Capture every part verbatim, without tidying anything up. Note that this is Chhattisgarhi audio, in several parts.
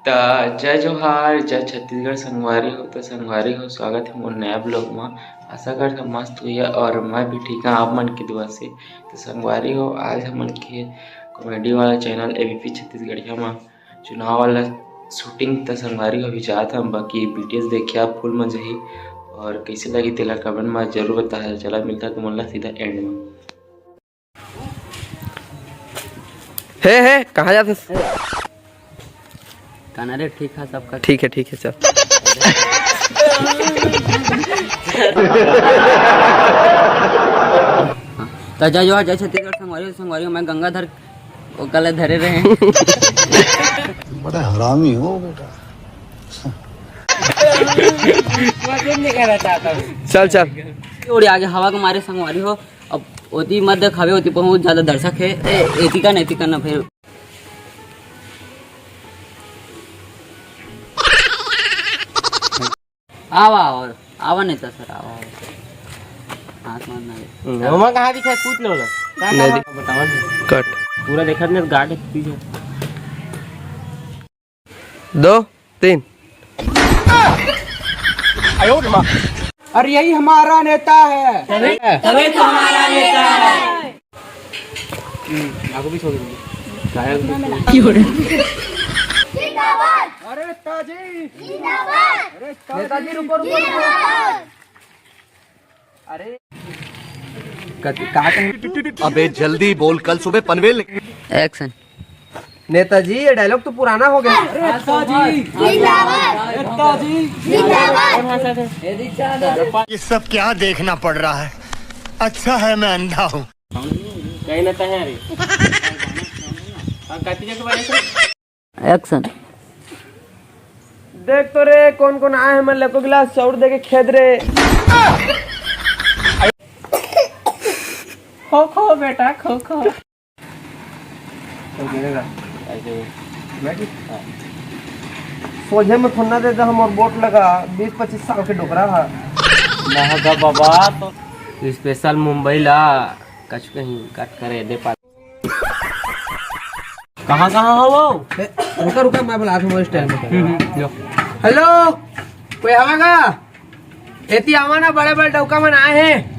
त जय जोहार, जय छत्तीसगढ़ संगवारी हो। त संगवारी हो, स्वागत हे मोर नया vlog म। आशा करथंव मस्त होइहा और मैं भी ठीक हंव आप मन के दुआ से। त संगवारी हो, आज हमन के comedy वाला channel एबीपी छत्तीसगढ़िया म चुनाव वाला shooting त संगवारी हो अभी जात हन, बाकी videos देखिहा full मजा ही। और कइसे लगी तेला comment म जरूर बताहा। चला मिलथन तुमन ला सीधा end म। हे, हे, कहाँ जात हस? काना रे, ठीक है सबका। ठीक है, ठीक है, चल। त जय जोहार, जय छत्तीसगढ़ संगवारी हो, संगवारी हो, मैं गंगाधर ओकर ले धरे रहे। बड़ा हरामी हो बेटा। चल, चल। उड़ी आगे हवा के मारे संगवारी हो। अब ओती मत देखावे, ओती बहुत ज्यादा दर्शक हे। ए, एती का ना, एती का ना फिर। आवा, आवा, आवा नेता सर, आवा, आवा। हाथ मारना है। हम्म, ओमा कहाँ दिखाई? पूछ लो ला। का, का नहीं दिख-, बतावा नहीं। Cut। पूरा देखत नहीं, गार्ड है पीछे। दो, तीन। और यही हमारा नेता है। तभी, तभी तो हमारा नेता है। हम्म, आपको भी छोड़ देंगे। जिंदाबाद। अरे नेताजी। जिंदाबाद। अरे नेताजी, रुको, रुको, रुको। जिंदाबाद। अरे कति-, का कहे? अबे जल्दी बोल, कल सुबह पनवेल निकल- Action। नेताजी, ये dialogue तो पुराना हो गया। नेताजी जिंदाबाद। नेताजी जिंदाबाद। ये सब क्या देखना पड़ रहा है? अच्छा है मैं अंधा हूँ। कहीं ना कहीं अरे। हाँ, कति जगह बने थे? Action। देख तो रे, कौन कौन आए हैं, मैं लेको गिलास चाउर दे के खेद रे। खो खो बेटा, खो खो। तो गिरेगा। ऐसे ही। मैं कि-, हाँ। सोझे में थोड़ा दे दे, हमर बोट लगा, बीस पच्चीस साल के डोकरा हा। ना गा बाबा, तो special मुंबई ला, कछु कहीं कट करे दे पा। कहाँ, कहाँ हो वो? ए, रुका, रुका, मैं बुलात हूँ style में। हम्म, हम्म, लो। Hello, कोई आवा गा? एती आवा ना, बड़े बड़े डौका मन आए हैं।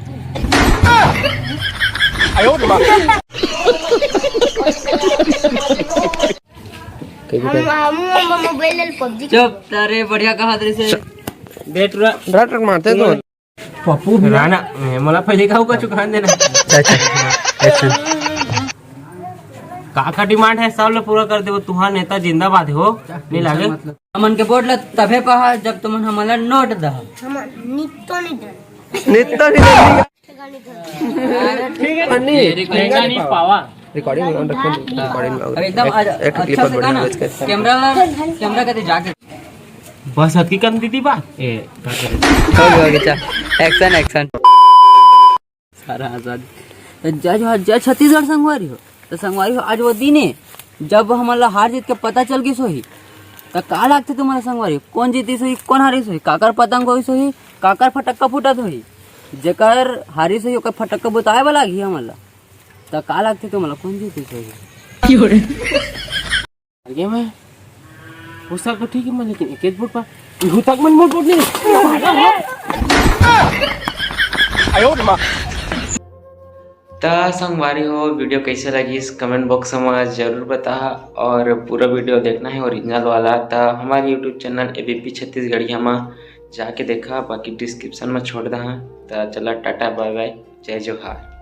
हम, हम, हम mobile ले PUBG। चुप, तारे बढ़िया कहा तेरे से। बेटुरा। डॉक्टर मारते तो। पप्पू भी राणा, ए, मोला पहले का हुआ चुकान देना। अच्छा, अच्छा। Action। का का demand है, सब ला पूरा कर देबो। तुहार नेता जिंदाबाद हो, नहीं लागे? मतलब। हमन के वोट ला तभे पाहा, जब तुमन हमन ला नोट दहा। हम नित्तो नहीं दे। नित्तो नहीं दे। ठीक है। अन्नी। नहीं पावा। Recording में रखो, recording में। अब एकदम एक, आज एक अच्छा clip से बना गाना। कैमरा, कैमरा कते जाके। बस अतकी कन दीदी बात। ए, का करे? हो गया, हो गया, चल। Action, action। सारा आजाद। तो जय जोहार, जय छत्तीसगढ़ संगवारी हो। तो संगवारी हो, आज वो दिन है, जब हमन ला हार जीत के पता चल गिस होही। तो का लागथे तुम्हारा संगवारी? कौन जीतिस होही, कौन हारिस होही, काकर पतंग होइस होही, काकर फटक्का फूटत होही? जेकर हारिस होही, ओकर फटक्का बुताए वाला ही हमन ला। तो का लागथे तुम्हारा, कौन जीतिस होही? क्यों रे? आगे मैं वो सब तो ठीक है मैं, लेकिन एक एक वोट पर इहू तक मन मोर वोट नहीं। त संगवारी हो, video कैसे लगिस comment box में जरूर बताहा और पूरा video देखना है original वाला त हमारे YouTube channel एबीपी छत्तीसगढ़िया में जाके देखा, बाकी description में छोड़ दहा। त चला, टाटा, bye bye, जय जोहार।